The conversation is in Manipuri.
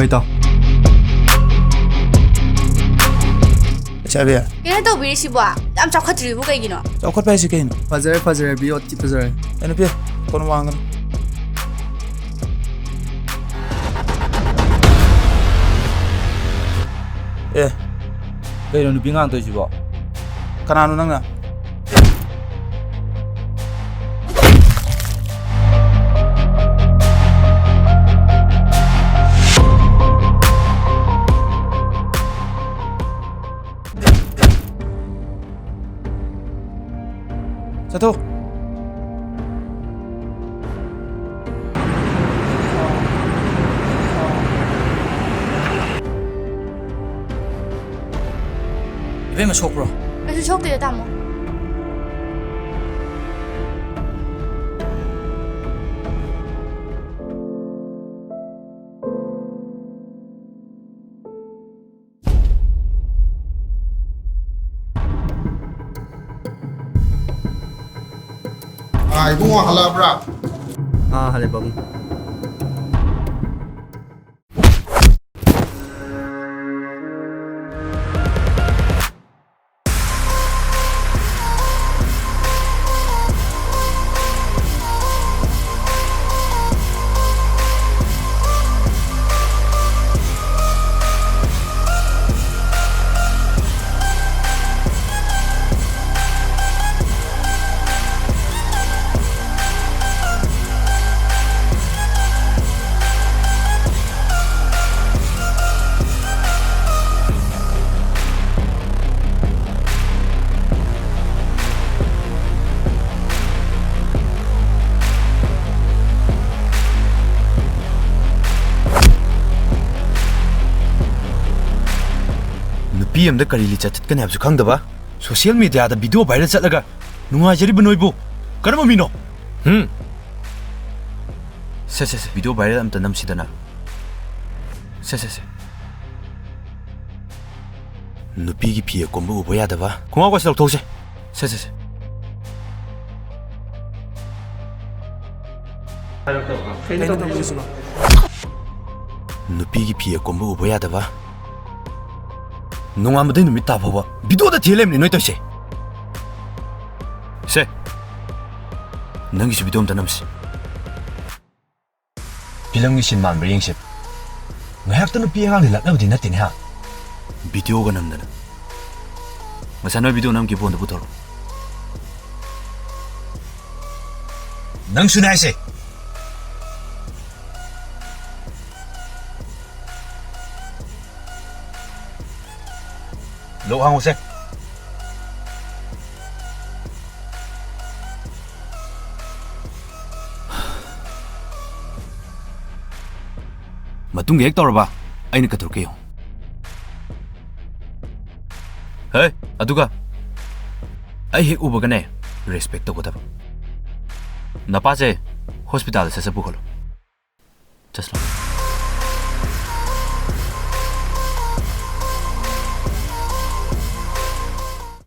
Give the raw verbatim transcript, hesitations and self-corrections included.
ꯍꯣꯏ, ꯏꯇꯥꯎ꯫ ꯂꯩꯁꯥꯕꯤ꯫ ꯀꯩꯅꯣ ꯇꯧꯕꯤꯔꯤꯁꯤꯕꯣ? ꯌꯥꯝ ꯆꯥꯎꯈꯠꯇ꯭ꯔꯤꯕꯨ ꯀꯩꯒꯤꯅꯣ? ꯆꯥꯎꯈꯠꯄ ꯍꯥꯏꯁꯤ ꯀꯩꯅꯣ? ꯐꯖꯔꯦ, ꯐꯖꯔꯦ, ꯕꯤ ꯑꯣ ꯊꯤ ꯐꯖꯔꯦ꯫ ꯑꯦ, ꯅꯨꯄꯤ, ꯀꯣꯟ ꯋꯥꯡꯒꯅꯨ꯫ ꯑꯦ, ꯀꯩꯅꯣ ꯅꯨꯄꯤ ꯉꯥꯡ ꯇꯧꯏꯁꯤꯕꯣ? ꯀꯅꯥꯅꯣ ꯅꯪꯅ? ꯆꯠꯊꯣꯛ꯫ ꯏꯕꯦꯝꯃ, ꯁꯣꯛꯄ꯭ꯔꯣ? ꯀꯩꯁꯨ ꯁꯣꯛꯇꯦꯗ, ꯇꯥꯃꯣ꯫ ꯑꯥ, ꯏꯕꯨꯡꯉꯣ, ꯍꯜꯂꯛꯑꯕ꯭ꯔꯥ? ꯑꯥ, ꯍꯜꯂꯦ, ꯄꯥꯕꯨꯡ꯫ ꯅꯨꯄꯤ ꯑꯃꯗ ꯀꯔꯤ ꯂꯤꯆꯠ ꯊꯠꯀꯅꯤ ꯍꯥꯏꯕꯁꯨ ꯈꯪꯗꯕ, social media ꯗ video viral ꯆꯠꯂꯒ ꯅꯨꯡꯉꯥꯏꯖꯔꯤꯕ ꯅꯣꯏꯕꯨ ꯀꯔꯝꯕ ꯃꯤꯅꯣ? ꯍꯨꯝ? ꯁꯦ, ꯁꯦ, ꯁꯦ, video viral ꯑꯝꯇ ꯅꯝꯁꯤꯗꯅ꯫ ꯁꯦ, ꯁꯦ, ꯁꯦ꯫ ꯅꯨꯄꯤꯒꯤ ꯐꯤ ꯑꯀꯣꯝꯕ ꯎꯕ ꯌꯥꯗꯕ꯫ ꯈꯣꯡꯒ꯭ꯔꯥꯎꯒꯁꯦ ꯂꯧꯊꯣꯛꯁꯦ꯫ ꯁꯦ, ꯁꯦ, ꯁꯦ꯫ ꯀꯩꯅꯣ ꯇꯧꯕꯤꯔꯤꯁꯤꯕꯣ? ꯅꯨꯄꯤꯒꯤ ꯐꯤ ꯑꯀꯣꯝꯕ ꯎꯕ ꯌꯥꯗꯕ꯫ ꯅꯣꯡꯉꯥꯟꯕꯗꯩ ꯅꯨꯃꯤꯠ ꯇꯥ ꯐꯥꯎꯕ ꯚꯤꯗꯤꯑꯣꯗ ꯊꯤ ꯂꯩꯕꯅꯤ ꯅꯣꯏ ꯇꯧꯔꯤꯁꯦ꯫ ꯁꯦ, ꯅꯪꯒꯤꯁꯨ ꯚꯤꯗꯤꯑꯣ ꯑꯝꯇ ꯅꯝꯁꯤ꯫ ꯐꯤꯂꯝꯒꯤ ꯁꯤꯟ ꯃꯥꯟꯕ꯭ꯔꯥ ꯌꯦꯡꯁꯦ꯫ ꯉꯥꯏꯍꯥꯛꯇ ꯅꯨꯄꯤ ꯑꯉꯥꯡꯗꯤ ꯂꯛꯅꯕꯗꯤ ꯅꯠꯇꯦꯅꯦ ꯍꯥ? ꯚꯤꯗꯤꯑꯣꯒ ꯅꯝꯗꯅ꯫ ꯉꯁꯥꯏ ꯅꯣꯏ ꯚꯤꯗꯤꯑꯣ ꯅꯝꯈꯤꯕ ꯐꯣꯟꯗꯣ ꯄꯨꯊꯣꯔꯛꯑꯣ꯫ ꯅꯪꯁꯨꯅꯦ ꯍꯥꯏꯁꯦ꯫ ꯂꯣꯛ ꯍꯥꯡꯉꯨꯁꯦ꯫ ꯃꯇꯨꯡꯗ ꯍꯦꯛ ꯇꯧꯔꯕ, ꯑꯩꯅ ꯀꯩꯗꯧꯔꯛꯀꯦ ꯌꯦꯡꯉꯨ꯫ ꯍꯦ, ꯑꯗꯨꯒ ꯑꯩ ꯍꯦꯛ ꯎꯕꯒꯅꯦ, ꯔꯦꯁꯄꯦꯛ ꯇꯧꯒꯗꯕ꯫ ꯅꯄꯥꯁꯦ ꯍꯣꯁꯄꯤꯇꯥꯜꯗ ꯁꯠ ꯁꯠ ꯄꯨꯈꯠꯂꯨ꯫ ꯆꯠꯂꯣ꯫